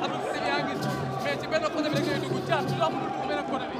am na côté bi yaa ngi gis mais ci benn côté bi da ngay dugg caat du am lu dugg benn côté bi